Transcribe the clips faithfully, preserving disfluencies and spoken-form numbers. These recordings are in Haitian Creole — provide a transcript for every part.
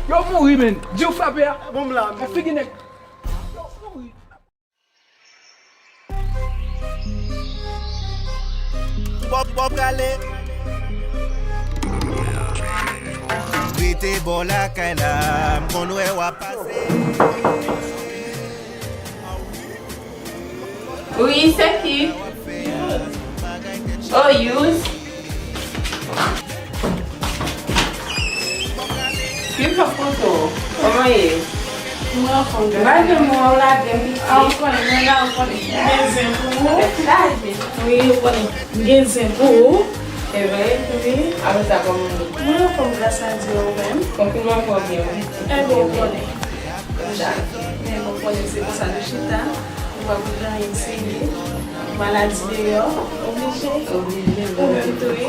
Yo mouri, men. Di w frape a. Bon, m la, men. Figi nèg. Yo mouri. Bò, bò prale. Rete bò lakay la, m konn wè w ap pase. Wi, se ki? Oh, Yous. Ki fòs kontou? Kòman ye? Mwen anfòm. Mwen gen mwen w lage m. A, ou konnen, mwen la, ou konnen. M gen zen pou ou. Tèt chaje. Wi, ou konnen. M gen zen pou ou. Se vre? Wi. Apre sa, kòman ou ye? Mwen anfòm, gras a Dye, ou menm? Konfinman pran byen, wi. Enben, ou konnen. Men bon, konnen se konsa nou chita. Nou pa pou gen anyen serye. Maladi deyò, oblije. Oblije, wi. Ou menm tou, wi.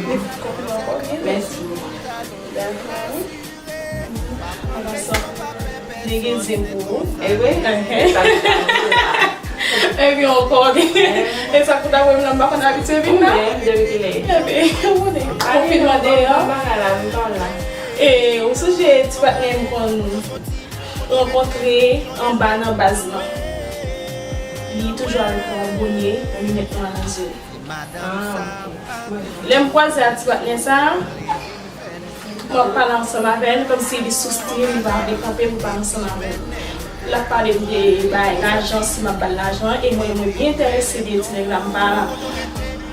Li konfime ankò, wi. Mèsi. Dakò, wi. An pasan, li gen zen pou ou. E wi. Enhen. Ebyen, ankò, wi. E sa k pou ta wè m la, m pa konn abitye vin la. Ou menm, depi kilè? Ebyen, ou konnen. Konfinman deyò. Bagay la, m pa la. E, ou sonje ti patnè m konn rankontre anba nan baz lan. Li toujou avèk yon bonye, yon linèt nwa nan zye l. Ah, ok. Lè m kwaze ak ti patnè sa a, m ap pale ansanm avè l, kòmsi li sou stil, li pa vle kanpe pou pale ansanm avè m. L ap pale m de bay lajan, si m ap ba l lajan, e mwen, mwen byen enterese de ti nèg la, m pa,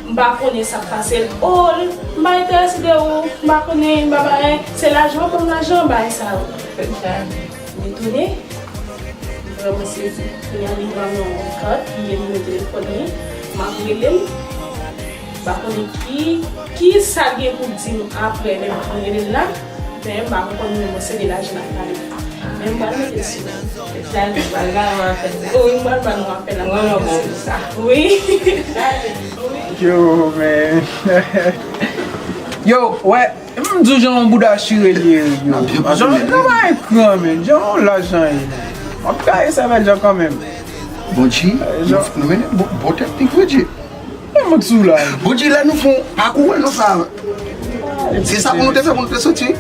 m pa konnen sa k pase l. Oh, m pa enterese de ou, m pa konnen, m pa bagay, se lajan, ban m lajan, bagay sa yo. M etone, m vrèman sezi. Kounye a li ban m yon kat, li gen nimewo telefòn li, m ap rele l. M pa konnen ki, ki sa l gen pou di m apre lè m fin rele l la, men m pa konprann mwen, mwen se de lajan l ap pale. Men m pral mete l sou. Sa l pral ba nou apèl la. Wi, m pral ba nou apèl la. Mwen renmen sa. Wi. Yo, men. Yo, wè. M di w jan yon bouda chire li ye, yo. Jan, jan pa ekran, men. Jan yon laj jan ye. M ap gaye sèvèl jan kanmenm. Bon, G, nou, nou mennen bon, bon tèt li vre, G. Nan mank sou la. Bon, G, la nou fon pakou, wè, nou sa. Se sa pou nou te fè, pou nou te soti.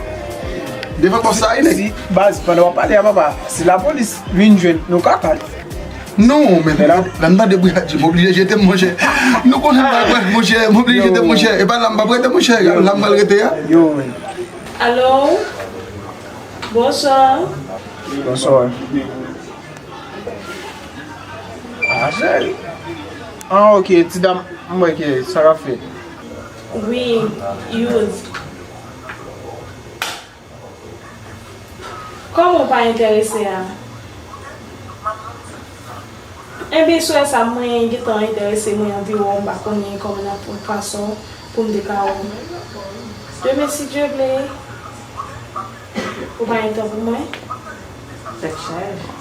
Devan bòs sa, wi, nèg. Si, baz, pandan w ap pale a papa, si lapolis vin jwenn nou, kaka. Non, men la, la m tande bri a di, m oblije jete m, monchè. Nou konnen m pa kwè, monchè, m oblije jete m, monchè. E pa la m p ap rete, monchè. La m pral rete a. Yo, men. Alo? Bonswa. Bonswa. Ah, cheri. Ah, ok, ti dam, m wè ke sa k ap fèt. Wi, Yous. Kòman w pa enterese a? Enben, sou sa, mwen gentan enterese, mwen anvi wè w, m pa konnen kòman n ap fè yon fason pou m te ka wè w. Demen, si Dye vle, ou pa gen tan pou mwen? Tèt chaje.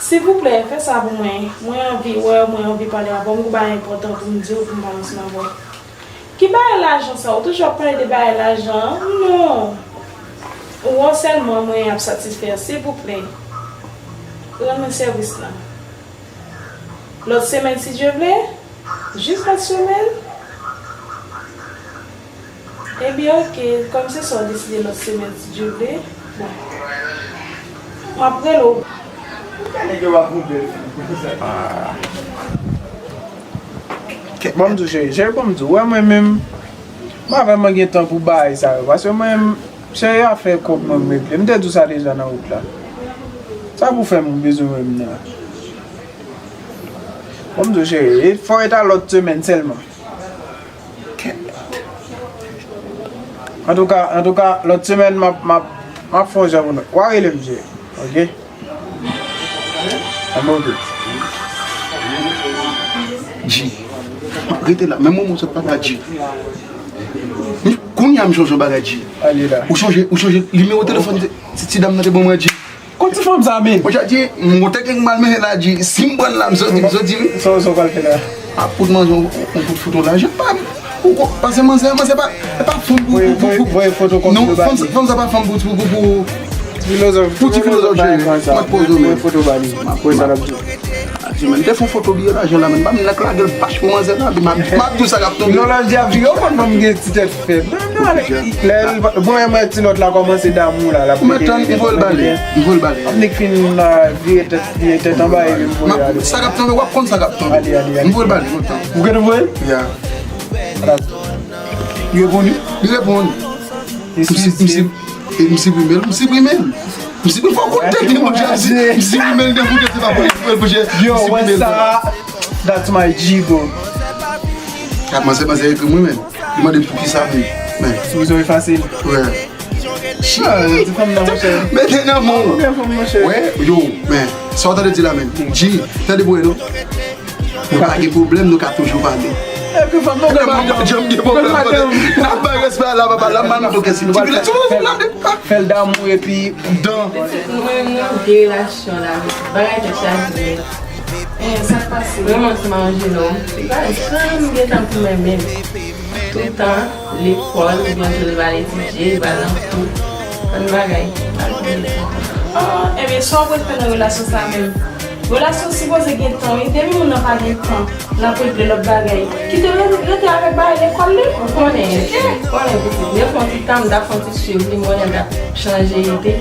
Silvouplè, fè sa pou mwen. Mwen anvi wè w, mwen anvi pale avè w. M gen bagay enpòtan pou m di w, pou m pale ansanm avè w. Ki bagay lajan sa? Ou toujou ap pale de bagay lajan an? Non. Ou wè sèlman mwen ap satisfè, silvouplè. Rann mwen sèvis la. Lòt semèn, si Dye vle. Jis lòt semèn? Ebyen, ok. Kòm se sa w deside lòt semèn, si Dye vle, bon. M ap rele w. Kèt. Bon, m di w, cheri, cheri, bon, m di w, wè mwen menm, m pa vrèman gen tan pou bagay sa yo, paske mwen menm, cheri, afè kòb mwen m regle. M te di w sa deja nan wout la. Sa pou fè m ou bezwen wè m nan? Bon, m di w, cheri, e fò e ta lòt semèn sèlman. Antouka, antouka, lòt semèn, m ap, m ap, m ap fè yon jan pou nou. W a rele m, cheri. Ok? Anben, ok. G. Rete la. Menm moman w sot pale a, G. Kounye a m chonje yon bagay, G. Ale la. Ou chonje, ou chonje nimewo telefòn ti, ti, ti dam nan te ban mwen, G. Kot ti fanm sa, men? Mwen, G, m gon tèt gen mal mennen la, G. Si m pran la, m soti, m soti, wi. Sa, sa w pral fè la? A, pou t manje yon, yon kout foto la, je pa. Ou ko-, paske manzè, manzè pa, e pa fanm pou, pou, pou, pou. Voye, voye foto kòm non, fanm sa, fanm sa pa fanm pou, pou, pou, pou. Ti filozòf, pou ti filozòf, cheri. Mwen poze ou, men. Voye foto ba li. Voye sa l ap di. Mwen te fè yon foto bliye lajan la, men m pa menm nan lage l bach pou manzè la, m ap di w sa k ap tonbe. Non, lè di a vire, ou konn ban m gen ti tèt fèb. Non, non, lè, lè, premyèman, ti lòt la kòmanse damou la, l ap mete. Ou mèt tann, m voye l bale, m voye l bale. Ap nik fin la, vire tèt, vire tèt anba, epi m voye l ale. Sa k ap tonbe, w ap konn sa k ap tonbe. Ale, ale, ale. M voye l bale, m voye l tann. Ou gentan voye l? Ya. Li reponn? Li reponn. M si, m si, e m siprime l, m siprime l. M siprime l, fò w konn tèt li, monchè, m si, m siprime l, depi w se pa pou l, pou l, monchè. Yo, wè sa, that's my G, bro. Ak manzè, manzè ekri m wi, men. Li mande pou ki sa, men. Men. Sou rezo efase l. Wè. Ah, ti fanm nan, monchè. Mete nan men w. Ou gen fanm, monchè. Wè, yo, men. Sa w tande di la, men. G, tande pou non. Nou pa gen pwoblèm, nou ka toujou pale. Epi fanm nou gen pwoblèm. Janm gen pwoblèm. N ap bay respè a la, papa, la, man, nou kè si nou pral fè, fè, fè l damou epi dan. Mwen menm, non, de relasyon la, bagay tèt chaje. Eh, sa k pase? Mwen, mwen, se manje non. Li pa janm gen tan pou mwen menm. Toutan, lekòl, oubyen tou li pa al etidye, li pa al nan kou. Bann bagay. Oh, ebyen, sa w ap fè nan relasyon sa menm? Relasyon sipoze gen tan, wi. Depi moun nan pa gen tan, l ap regle lòt bagay. Kite l re-, rete avèk bagay lekòl li. Ou konnen, ou konnen pitit. Lè fè yon ti tan, m t ap fè yon ti swiv li, m wè jan l t ap chanje ide.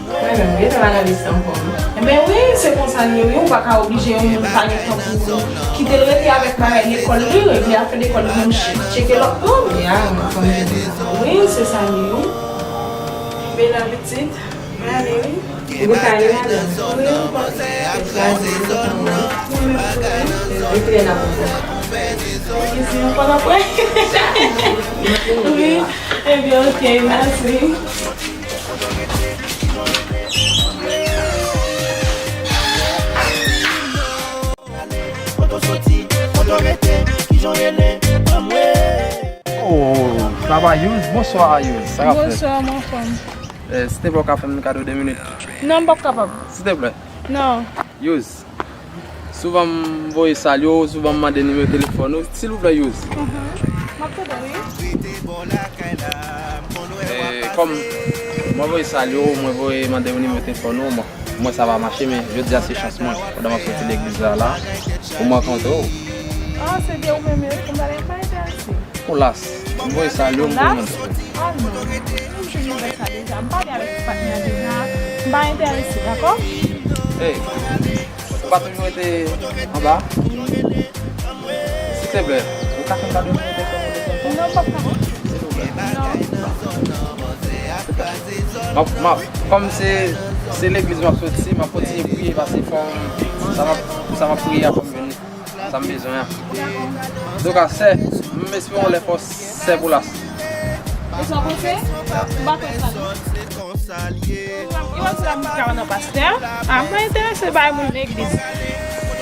Mwen menm, m gentan pa nan lis ankò, wi. Enben wi, se konsa l ye, wi. Ou pa ka oblije yon moun pa gen tan pou ou. Kite l rete avèk bagay lekòl li, regle afè lekòl li, menm ch-, tcheke lòt moun. Ya, mwen, kòm je di sa. Wi, se sa l ye, wi. Bela pitit. Mwen ale, wi. Ou gentan ale, madanm? Wi, ou pa. Kraze, ou gentan wè. Mwen menm tou, wi. Epi lè n ap wè. Epi si nou konn apre. Wi. Ebyen, oke, mèsi. Kote w soti, kote w rete, kijan w rele, ban m wè. Oh, sa va, Yuz? Bonswa, Yuz. Sa k ap fèt? Bonswa, m anfòm. Eh, silteplè, w ka fè m kado de minit? Non, m p ap kapab. Silteplè. Non. Yuz, souvan m voye salye w, souvan m mande nimewo telefòn ou. Silvouplè, Yuz. Mhm. M ap tande w, wi. Eh, kòm mwen voye salye w, mwen voye mande w nimewo telefòn ou, mwen, mwen sa pa mache, men jodi a se chans mwen. Pandan m ap soti legliz la, la, pou m rankontre w. Ah, se de ou menm yo, m pa enterese. Koulas, m voye salye w, m voye mande w. Ah non, m jwenn nouvèl sa deja. M pale avèk ti patnè a deja. M pa enterese, dakò? Ey, ou pa toujou rete anba? Silteplè, ou ka fè m kado nimewo telefòn ou? Non, m p ap ka. Silvouplè. Non. M ap, m ap, kòm se, se legliz m ap soti, m ap kontinye priye, paske fò m, sa m ap, sa m ap priye a fò m jwenn sa m bezwen an. Antouka, sè, m espere w lè fò sè pou las. E sa w panse? M pa kwè sa, non. Yo di la m ka nan pastè. Ah, mwen enterese bay moun legliz.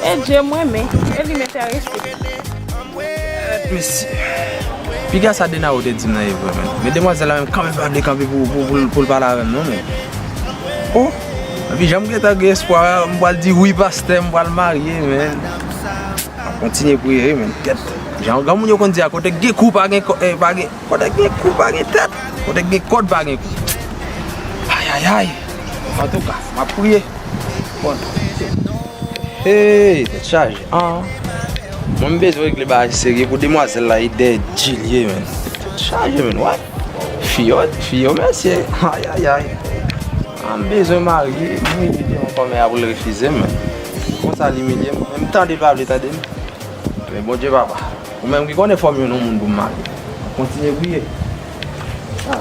E Dye mwen, men, e li m enterese. Mesye. Piga sa Denaro te di m nan e vre, men. Men demwazèl la menm kanpe pa vle kanpe pou, pou, pou, pou l pale avè m, non, men. Oh! Epi jan m gentan gen espwa, m pral di wi, pastè, m pral marye, men. M ap kontinye priye, wi, men. Kèt. Jan granmoun yo konn di a, kote k gen kou, pa gen kò, eh, pa gen, kote k gen kou, pa gen tèt. Kote k gen kòd, pa gen kou. Ayayay. Antouka, m ap priye. Bon. Hey, tèt chaje. Ah. Mwen, m bezwen regle bagay serye pou demwazèl la, e dèyè Dji l ye, men. Tèt chaje, men, what? Fi yo, fi yo, mesye. Ayayay. Ah, m bezwen marye, m imilye yon kòmè a pou l refize m, men. Konsa l imilye m, men m tande l pa vle tande m. Men Bondye papa, ou menm ki konnen fò m jwenn yon moun pou m marye. M ap kontinye priye. Ah.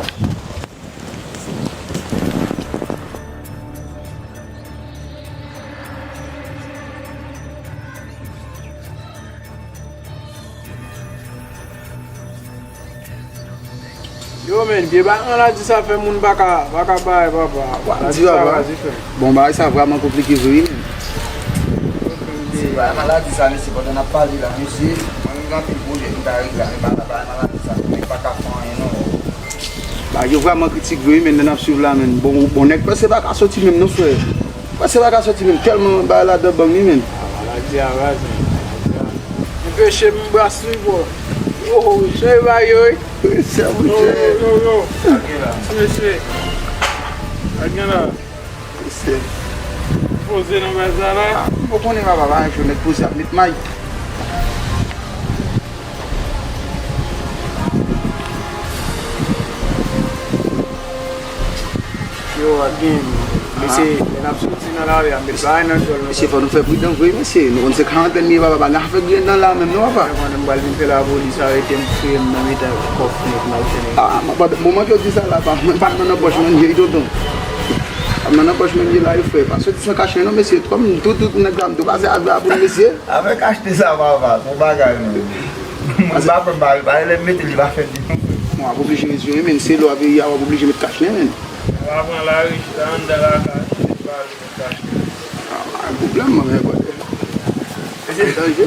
Yo, men, vye bagay maladi sa fè moun pa ka, pa ka bay, papa. Maladi sa, papa. Bon, bagay sa vrèman konplike vre, wi, men. Se bagay maladi sa, mesye, pandan n ap pale la, mesye, mwen menm gen anpil pwojè m ta regle, men bagay maladi sa, men pa ka fè anyen, non. Bagay yo vrèman kritik vre, wi, men, lè n ap swiv la, men. Bon, bon, nèg panse pa ka soti menm, non, frè. Panse pa ka soti menm, tèlman bagay la dan bang li, men. Ah, maladi a raz, men. Maladi a. Enpeche m bras li, bro. Oh, cheri bagay yo, wi. Wi, sè, wi, yo, yo, yo, yo. Sa gen la? Ti mesye. Sa gen la? Wi, sè. Poze nan baz la la. Ah, ou konnen papa, pa yon jou nèg poze ap met may. Yo, ap gen, mesye, lè n ap soti nan lari a, met bagay nan djòl nou. Mesye, fò nou fè pridan vre, mesye. Nou konn se karantèn li ye, papa, pa gen afè grenn nan la menm, non, papa. Mwen, m pral vin fè lapolis arete m, fouye m nan mitan kòf nèg m al fè nèg. Ah, mwen, moman ke w di sa la, pa, mwen pa nan nan pòch mwen ye, tonton. Pa nan nan pòch mwen ye la, yo, frè. Pa soti san kachnen, non, mesye. Kòm tout, tout nèg la, m tou pase avè a pou mesye. Avèk achte sa, papa, se yon bagay, menm. Mwen, pa pran bagay, pa lè m mete li, pa fè li, non, frè. Bon, ap oblije rezire, men se lè w ap ye a, w ap oblije met kachnen, men. Ou pa pran lari, chita anndan lakay, chita pale, met kachnen. Ah, pa gen pwoblèm, mwen, men, brother. Mesye. Danje,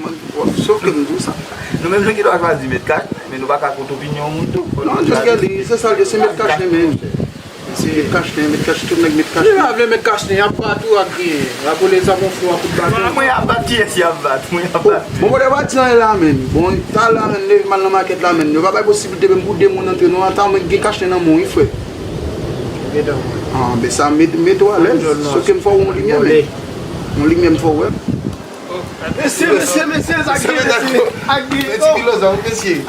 man. Sof ke m di w sa. Nou menm, nou gen dwa chwazi met kachnen, men nou pa ka kont opinyon yon moun tou. Non, just gade, se sa l ye, se met kachnen, men. Met kachnen, met kachnen, tout nèg met kachnen. Li pa vle met kachnen, y ap bat ou ak griyen. Lapolis ap yon fou ak kout baton. Mwen, y ap bat, kiyès y ap bat? Mwen, y ap bat. Bon, bon, pa di anyen la, menn. Bon, talè a, menn, leve m al nan makèt la, menn. Yo pa bay posiblite menm pou de moun antre, non. Ata mwen gen kachnen nan men w, wi, frè. Ah, ben sa met, met ou alèz. Sof ke m fè w yon limyè, menn. Yon limyè m fè w wè. Mesye, mesye, mesye, sa k gen, mesye? Ak gen,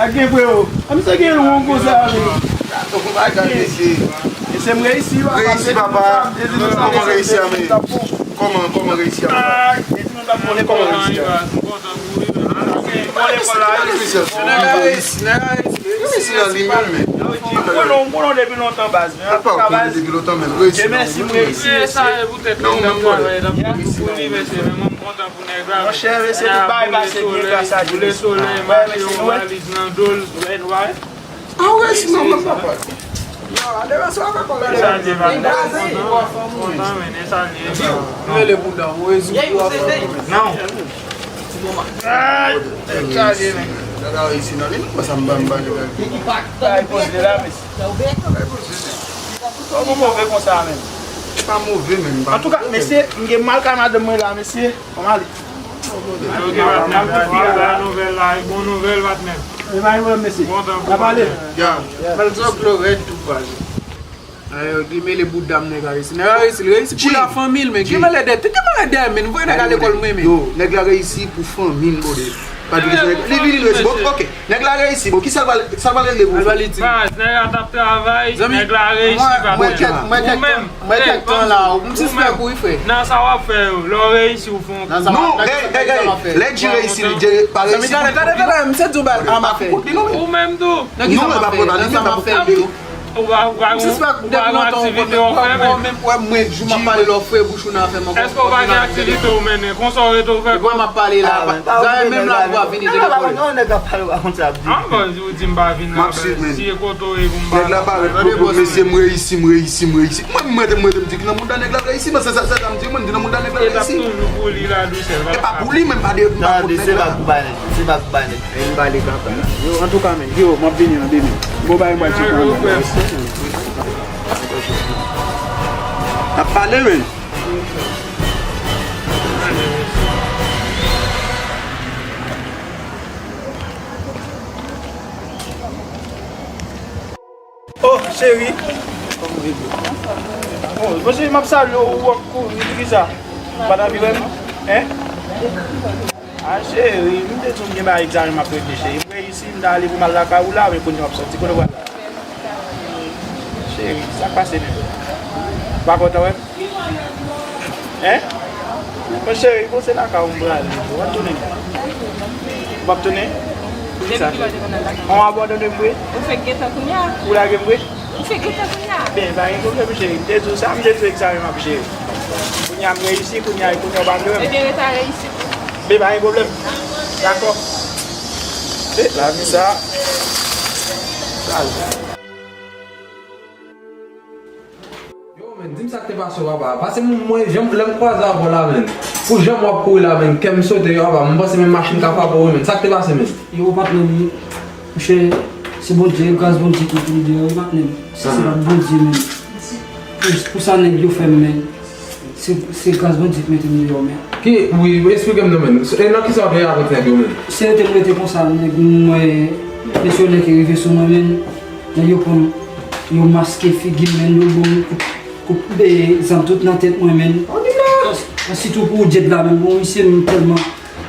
ak gen, freo. A, misye gen yon konsa, men. Mesye, m reyisi, papa. Reyisi, papa. Kòman reyisi a, men? Kòman, kòman reyisi a, papa? Kòman reyisi a? Nèg la reyisi, nèg la reyisi. Reyisi nan li menm, men. Mwen konnen w depi lontan, baz, men. Antouka, baz, Dye mèsi, m reyisi, mesye. Sa e poutèt nèg la travay, l ap toujou pou li, mesye, men mwen m kontan. Monchè, mesye, tout bagay pase byen gras a Dye, mesye. Boule solèy, mache yon valiz nan do l. Ah ouais, sinon, mwen pa pral. Yo, ale, mesye, ap fè kòb la. Kontan, men, e sa l ye. Rele bouda, ou rezi pou a fè. Non. Ay, tèt chaje, men. Nèg la reyisi nan li, non, mwen sa m ba, m ba nèg la. Bay poze la, mesye. Ou move konsa, men. Pa move, men, m pa move. Antouka, mesye, m gen mal kay madanm mwen la, mesye. Kòman ale? Ok, patnè, m ba nouvèl la, e bon nouvèl, patnè. E bay mwen, mesye. Kontan pou patnè. Ya. Bèl zòt lo rèd tou, baz. Ayo, li mele bouda m, nèg la reyisi. Nèg la reyisi, li reyisi pou lafanmi l, men. Ki malè dèyè, ki malè dèyè, men. Voye nèg la lekòl, mwen, men. Yo, nèg la reyisi pou fanmi l, bòdè. Pa di li vini, li reyisi. Bon, ok. Nèg la reyisi, bon, kisa l pral, sa l pral regle pou ou? Baz, nèg la t ap travay, nèg la reyisi, pa konn. Mwen kèk, mwen kèk tan la, m sispèk ou, wi, frè. Nan sa w ap fè yo, lè w reyisi, w fè yon kou. Non, gade, gade, gade. Lè Dye reyisi, Dye pa reyisi. Zanmi, tande, tande, tande, misye di w bal a m ap fè. Ou menm tou. Nan ki sa m ap fè? Nan sa m ap fè, yo. Ou pa, ou pa gon, ou pa gon aktivite w fè, men. Ou menm, ou wè mwen, jou m ap pale lè w fre bouch ou nan afè m ankò. Èske w pa gen aktivite w mennen? Konsa w rete w fè. Epi w wè m ap pale la. Zanmi, menm la, ou pa vini de lekòl. Non, nèg ap pale, ou pa konn sa ap di. Ah, bon, ou di m pa vin la, si e kote w ye pou m pale. Nèg la parèt, mesye, m reyisi, m reyisi, m reyisi. Mwen, mwen, mwen, m di ki nan mouda nèg la reyisi, men se sa, sa, sa m di, mwen, m di nan mouda nèg la reyisi. E t ap toujou pou li la, dousè. E pa pou li, men m pa de, m pa kont nèg la. Se pa pou bay nèg, se pa pou bay nèg. E m pale kanpe la. Yo, antouka, men, yo, m ap vini nan de minit. Bon, bay mwen ti pwoblèm. N ap pale, men. Oh, cheri. Oh, bon, cheri, m ap salye w, ou ap kouri, poukisa? Ou pa t anvi wè m? Hein? Ah, cheri, m te di w m gen bagay egzamen m ap regle, cheri. M reyisi, m ta ale pou m al lakay ou la, men kounye a w ap soti. Kote w pral la? Cheri, sa k pase menm? Ou pa kontan wè m? Hein? Mon cheri, bon, se lakay ou m prale. Ou ap tounen? Ou p ap tounen? Poukisa, cheri? Ou abandone m vre? Ou fèk gentan kounye a? Ou lage m vre? M fèk gentan kounye a. Ben, pa gen pwoblèm, cheri. M te di w sa, m te di w egzamen m ap jere. Kounye a m reyisi, kounye a, kounye a w pa vle wè m. Ebyen, rete a reyisi tou. Ben, pa gen pwoblèm. Dakò. Eh, lavi sa. Sal. Yo, men, di m sa k te pase w, papa. Pase m, mwen, jan, lè m kwaze avè w la, men. Pou jan w ap kouri la, men, kè m sote, yo, papa. M panse menm machin ka frape w, men. Sa k te pase, men? Yo, patnè m, monchè, se Bondye, gras Bondye ki pou m di yo, patnè m. Si se pa t Bondye, men. Pou, pou sa nèg yo fè m, men. Se, se gras Bondye ki mete m deyò, men. Ki, wi, wi, eksplike m non, men. E nan kisa w te ye avèk nèg yo, men? Se rete m rete konsa, nèg mwen, mesye yo nèg ki rive sou mwen, men. Nèg yo pran m, yo maske figi m, men, yo ban m kout, kout, e, zam tout nan tèt mwen, men. Sitou pou Jade la menm, bon, misye menm tèlman,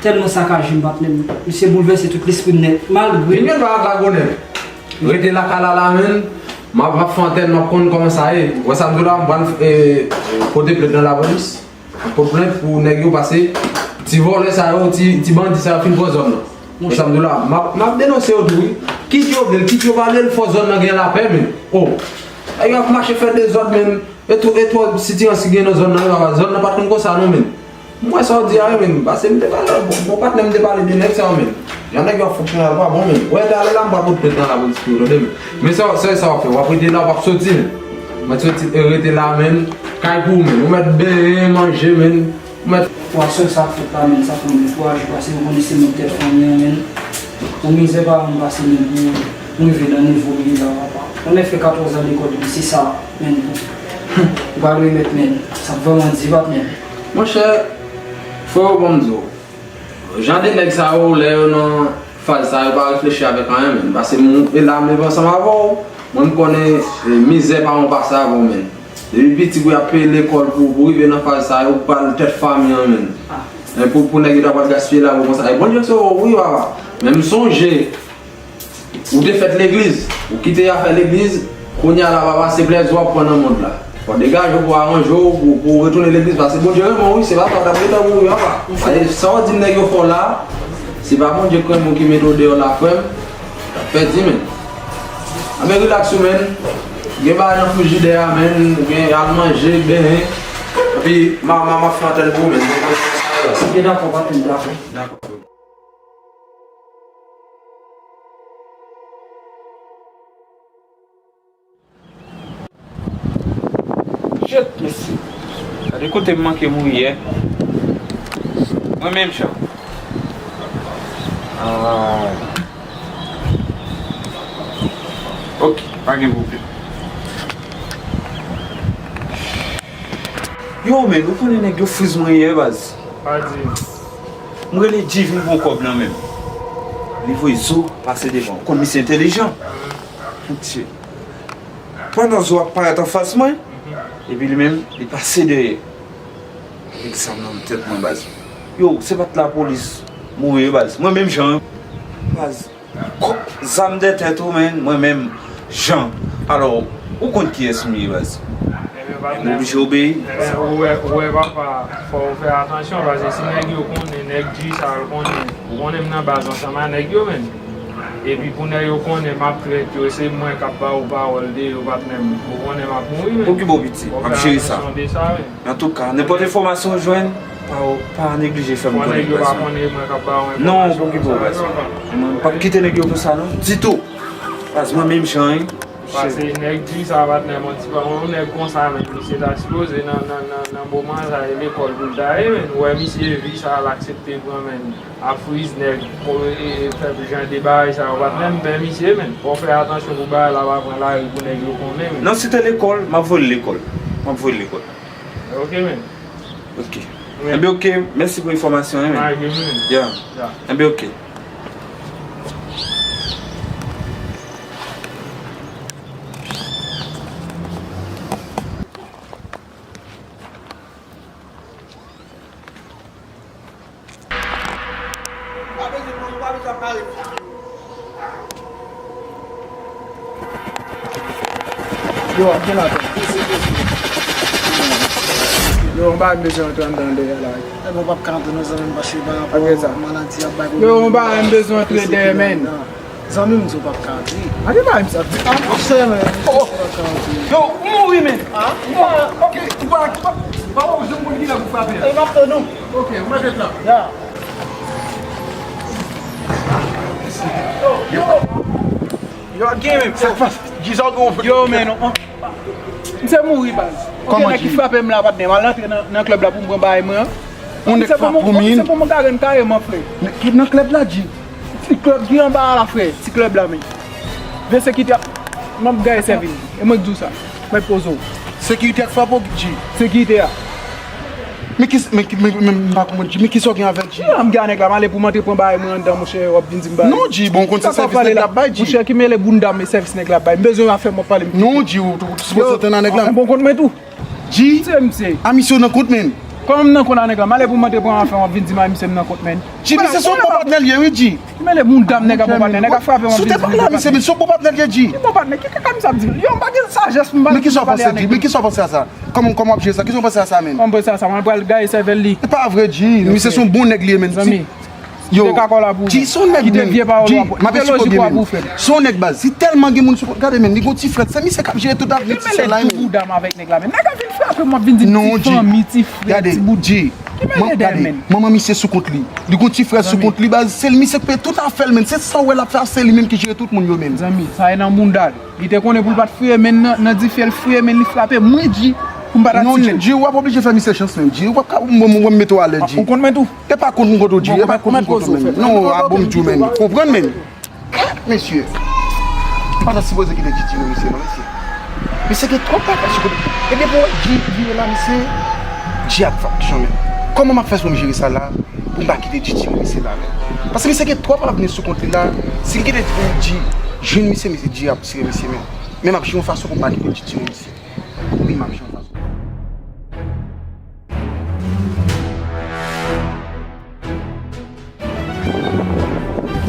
tèlman sakaje m, patnè m. Misye boulvèse tout lespri m nèt, malgre. Vin jwenn pa dragonnen. Rete lakay la la, menn. M ap, m ap fè antèn, m ap konn kòman sa ye. Wè sa m di w la, m pral, eh, pote plent nan lapolis. M ap pote plent pou nèg yo pase. Ti vòlè sa yo, ti, ti bandi sa yo fin pran zòn nan. Wè sa m di w la, m ap, m ap denonse yo tou, wi. Kit yo vle l, kit yo pa vle l, fò zòn nan gen lapè, menn. Oh. Nèg yo ap mache fè dezòd, menn. E tou, e twòp sitirans ki gen nan zòn nan, yo, zòn nan pa t konn konsa non, menn. M wè sa w di a, wi, menn. Pase m te pale, bon, bon patnè m te pale de nèg sa yo, menn. Jan nèg yo ap fonksyone a pa bon, menn. Wè, talè la, m pral pote plent nan lapolis pou yo, tande, menn. Men sa, sa, sa w ap fè, w ap rete la, w p ap soti, menn. Mèt soti, e rete la, menn. Kay pou ou, menn. Ou mèt benyen, manje, menn. Ou mèt. Pou aswè sa k fèt la, menn, sa fè m dekouraje, paske m konnen se mwen k tèt fanmi an, menn. Pou mizè paran m pase, menn, pou m rive nan nivo m ye la, papa. Mwen fè katòz an lekòl, epi se sa, menn, pou, pou pral remèt, menn. Sa vrèman di, patnè. Monchè, frè, ban m di w. Jan de nèg sa yo, lè yo nan faz sa, yo pa reflechi avèk anyen, menn. Paske moun, e la, m leve ansanm avè w, mwen, m konnen, e, mizè pa yon pase avè w, menn. Depi piti pou y ap peye lekòl pou, pou rive nan faz sa, yo pral tèt fanmi an, menn. Men pou, pou nèg yo ta pral gaspiye lavi konsa. E Bondye sove w, wi, papa. Men m sonje, ou te fèt legliz, ou kite afè legliz, kounye a la, papa, se plèzi w ap pran nan mond la. Fò degaje w pou aranje w, pou, pou w retounen legliz, paske Bondye renmen w, wi, se pa sa w t ap gentan mouri, papa. Paske sa w di m nèg yo fè w la, se pa Bondye k renmen w ki mete w deyò la, frè m, w ap pèdi, menn. Anben, rilaks ou, menn. Gen bagay nan frijidè a, menn. Gen al manje, benyen. Epi, m a, m a, m ap fè antèn pou ou, menn. Gen dakò, patnè, dakò. Dakò. Shit, mesye. Gade kote m manke mouri yè. Mwen menm jan. Ah. Ok, pa gen pwoblèm. Yo, men, ou konnen nèg yo friz mwen yè, baz. Pa di. M rele G vin pran kòb nan men m. Li voye zo pase devan. Ou konn misye entèlijan. Monchè. Pandan zo ap parèt anfas mwen, epi li menm, li pase dèyè. Avèk zam nan tèt mwen, baz. Yo, se pa t lapolis mouri, baz. Mwen menm jan, baz. Kòk zam dèyè tèt ou, menn, mwen menm jan. Alò, ou konn kiyès m ye, baz. Ebyen, patnè, m oblije obeyi. Ebyen, ou wè, ou wè, papa, fò w fè atansyon, paske si nèg yo konnen, nèg G sa yo konnen, ou konnen m nan baz ansanm a nèg yo, menn. Epi pou nèg yo konnen m ap trèt yo, se mwen k ap ba ou pawòl de yo, patnè m. Ou konnen m ap mouri, menn. Okipe w, piti, m ap jere sa. Fò w fè atansyon de sa, menn. Antouka, nenpòt enfòmasyon w jwenn, pa, pa neglije fè m konnen, baz. Fò nèg yo pa konnen mwen k ap ba w enfòmasyon konsa yo, papa. Non, okipe w, baz. Mwen p ap kite nèg yo konsa, non. Ditou. Baz, mwen menm jan, wi. Paske nèg di sa, patnè, mwen ti pa yon nèg konsa, menn. Misye ta sipoze nan, nan, nan, nan moman sa, e lekòl pou l ta ye, menn. Ou wè misye vi sa l aksepte pran, menn. Ap friz nèg, ko-, e, e, fè jan de bagay sa yo, patnè m, men misye, menn. Fò w fè atansyon pou bagay la pa pran lari pou nèg yo konnen, menn. Non, si te lekòl, m ap voye l lekòl. M ap voye l lekòl. Ok, menn. Ok. Enben, ok. Mèsi pou enfòmasyon an, menn. Yeah. Enben, ok. Yo, ap gen lapen. Yo, m pa bezwen antre anndan dèyè la. E bon, p ap ka antre non, zanmi m, paske pa rapò maladi ap bay pwoblèm. Yo, m pa menm bezwen antre dèyè, menn. Zanmi m di w p ap ka antre. Gade bagay misye ap di. Ah, monchè, men. Oh. Yo, ou mouri, men. Ah? Ou pa, ok, ou pa, ou pa, ou pa wè ou janm konn kilè pou frape a. E m ap tann ou. Ok, ou mèt ret la. Ya. Yo, yo. Yo, gen men. Sa k pase? Yo, men, non. Misye mouri, baz. Kòman ki? Nèg ki frape m la, patnè. M al antre nan, nan klèb la pou m pran bagay mwen an. Yon nèg frape ou, men. Se pou mwen ka jwenn kareman, frè. Nan klèb la, G. Ti klèb ki anba a la, frè. Ti klèb la, men. Vye sekirite a, m ap gaye sèvi l. E mwen k di w sa. Mwen poze w. Sekirite a k frape w, G. Sekirite a. Men ki, men ki, men, men, m pa konprann, G. Men kisa w gen avè l, G? Non, m gen a nèg la, m ale pou m antre pran bagay mwen anndan, monchè, w ap vin di m bagay. Non, G, bon, w konn se sèvis nèg la ap bay, G. Monchè, ki mele bounda m e sèvis nèg la ap bay. M bezwen afè m w ap pale m. Non, G, ou, ou, ou sipoze antre nan nèg la. Bon, konn mwen tou. G, a misye w nan kont, menn. Kòman m nan kont a nèg la? M ale pou m antre pran afè m, w ap vin di m a misye m nan kont, menn. G, misye se yon bon patnè l ye, wi, G. Ki mele moun dam nèg a bon patnè, nèg a frape m, w ap vin di m. Si w te pale a misye, menn, se yon bon patnè l ye, G. Ki bon patnè? Ki kaka misye ap di m? Yo, m pa gen sajès pou m pale. Men kisa w panse, G? Men kisa w panse a sa? Kòman, kòman w ap jere sa? Kisa w panse a sa, menn? Kòman m panse a sa? Mwen pral gaye sèvèl li. E pa vre, G. Misye se yon bon nèg li ye, menn. Zanmi. Yo, G, se yon nèg, menn. Kite vye pawòl w ap, kite lojik w ap ou, frè m. Se yon nèg, baz. Si tèlman gen moun sou kont, gade, menn, li gon ti frèt. Se misye k ap jere tout avni ti sè la, menn. Ki mele boudam avèk nèg la, menn? Nèg la vin frape m, w ap vin di m ti fanmi, ti frè, ti boudam. Ki mele dèyè, menn? Manman misye sou kont li. Li gon ti frè sou kont li, baz. Se misye k peye tout afè l, menn. Se sa w wè l ap fè a, se li menm ki jere tout moun yo, menn. Zanmi, sa e nan bounda l. Li te konnen pou l pa t fouye menn nan, nan dife, l fouye menn, li frape mwen, G, pou m pa ta tiye l. Non, G, G, w ap oblije fè misye chans, menn. G, w ap ka, mwen, mwen, mwen mete w alèz, G. Ou kont mwen tou? E pa kont m kont ou, G. E pa kont m kont ou, menn. Non, a bon, m di w, menn. Konprann, menn. Mesye. M pa ta sipoze kite G di non, mesye, non, mesye. Mesye gen twòp bagay sou kote. E depi w wè G vire la, mesye, G ap fè aksyon, menn. Kòman m ap fè pou m jere sa la? Pou m pa kite G di non, mesye, la, menn. Paske misye gen twòp avni sou kont li la. Si l kite G jwenn misye, mesye, G ap tire misye, menn. Men m ap jwenn yon fason pou m pa kite G di non, mesye. Wi, m ap jwenn yon fason.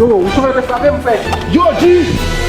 Yo, ou sove te frape m, frè. Yo, G!